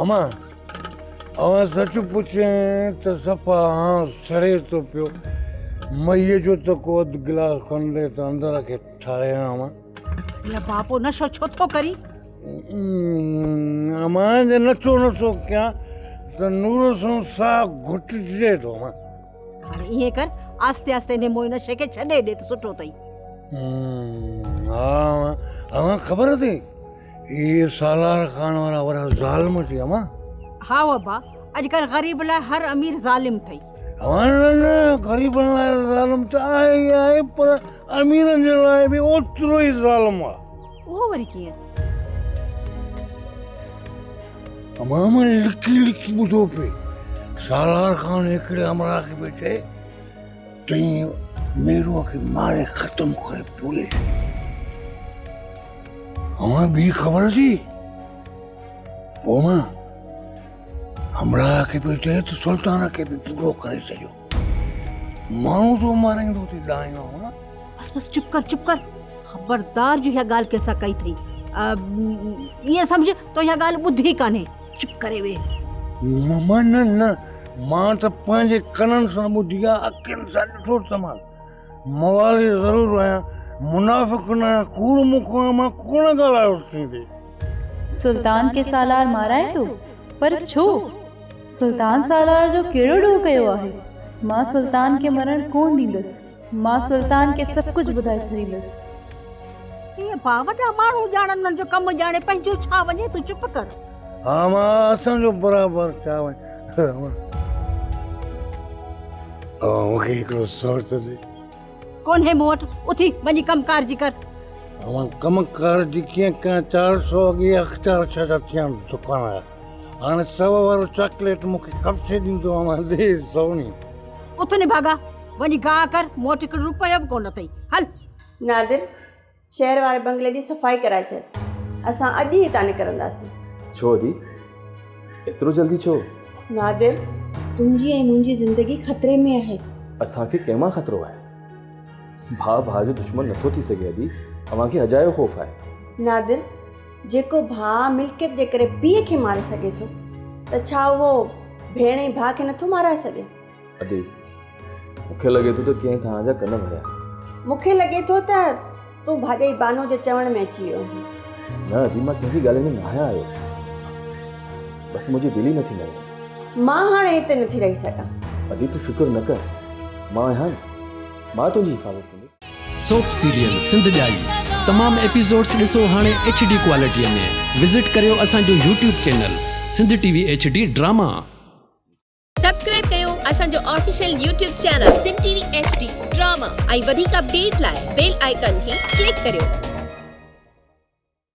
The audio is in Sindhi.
امان اوهان سچ پڇين ته صفا هانء سڙي ٿو پيو. مئيء جو ته ڪو اڌ گلاس کن ڏي ته اندر کي ٺاريان امان. الا باپو نشو ڇو ٿو ڪرين؟ امان جي نشو نٿو ڪيان ته نور سان ساهه گهٽجي ٿو امان. هاڻي ائين ڪر آهستي آهستي انهي موئي نشي کي ڇڏي ڏي ته سٺو اٿئي. ها امان خبر اٿئي اهي سالار خان وارا وڏا ظالم اٿئي امان. هائو ابا اڄڪلهه غريب لاء هر امير ظالم اٿئي. امان نه نه غريبن لاء ظالم ته آهي ئي آهي پر اميرن جي لاء به اوترو ئي ظالم آهي. اهو وري ڪيئن؟ امان مان لڪي لڪي ٻڌو پئي سالار خان هڪڙي همراهه کي پئي چئي ته ائين ميروء کي ماري ختم ڪري پوري ڇڏ. امان ٻي خبر اٿي؟ امان همراهه کي پئي چئي ته سلطان کي به پورو ڪري ڇڏيو. ماڻهو ٿو مارائيندو اٿي ڏانهن امان. بس بس چپ ڪر چپ ڪر خبردار جو اها ڳالهه ڪنهن سان ڪئي اٿئي. ائين سمجهه تو اها ڳالهه ٻڌي ڪانهي. چپ ڪري ويهه. ماما نه نه مان ته پنهنجي ڪنن سان ٻڌي آ اکين سان ڏٺو اٿم. موالي ضرور آهيان منافق نه آهيان ڪوڙ مون کان مان ڪونه ڳالهايو ٿيندي. سلطان کي سالار مارائي ٿو پر ڇو؟ سلطان سالار جو ڪهڙو ڏوهه ڪيو آهي؟ مان سلطان کي مرڻ ڪونه ڏيندس. مان سلطان کي سڀ ڪجهه ٻڌائي ڇڏيندس. اي ابا وڏا ماڻهو ڄاڻن انهن جو ڪم ڄاڻي پنهنجو ڇا وڃي تون چپ ڪر. ها مان اسان جو برابر ڇا وڃي. اوهان مون کي هڪڙو سور ته ڏي. ڪونهي مون وٽ اٿي وڃي ڪم ڪار جي ڪر. اوهان ڪم ڪار جي ڪيئن ڪيان 400 اڳي اختيار ڇڏيا ٿيا آهن دڪان جا هاڻي سو وارو چاڪليٽ مون کي ڪٿي ڏيندو اوهان ڏي سوني. اٿ نڀاڳا وڃي گاهه ڪر مون وٽ هڪڙو روپيو به ڪونه اٿئي هل. نادر شهر واري بنگلي جي صفائي ڪرائي ڇڏ. اسان اڄ ئي هتان نڪرنداسين. ڇو ادي؟ ايترو جلدي ڇو؟ نادر، تنهنجي ۽ منهنجي زندگي خطري ۾ آهي. اسان کي ڪنهن مان خطرو آهي؟ ڀاء ڀاء جو دشمن نٿو ٿي سگهي ادي، اوهان کي اجايو خوف آهي. نادر، جيڪو ڀاء ملڪيت جي ڪري پيء کي ماري سگهي ٿو ته ڇا اهو ڀيڻ ۽ ڀاء کي نٿو مارائي سگهي؟ ادي، مون کي لڳي ٿو ته ڪنهن توهان جا ڪن ڀريا. مون کي لڳي ٿو ته تون ڀاڄائي بانو جي چوڻ ۾ اچي ويو آهين. نه ادي، مان ڪنهن جي ڳالهين ۾ ناهيان آيو. بس منهنجي دل ئي نٿي مڃي. مان هاڻي هتي نٿي رهي سگهان. ادي، تون فڪر نه ڪر. مان آهيان نه. مان تنهنجي حفاظت ڪندس. سوپ سيريل سنڌ ڄائي تمام ايپيسوڊس ڏسو هاڻي ايڇ ڊي ڪوالٽي ۾ وزٽ ڪريو اسان جو YouTube channel Sindh T V H D drama. Subscribe ڪيو اسان جو official YouTube channel Sindh T V H D drama ۽ وڌيڪ اپڊيٽ لاء بيل آئيڪان کي ڪلڪ ڪريو.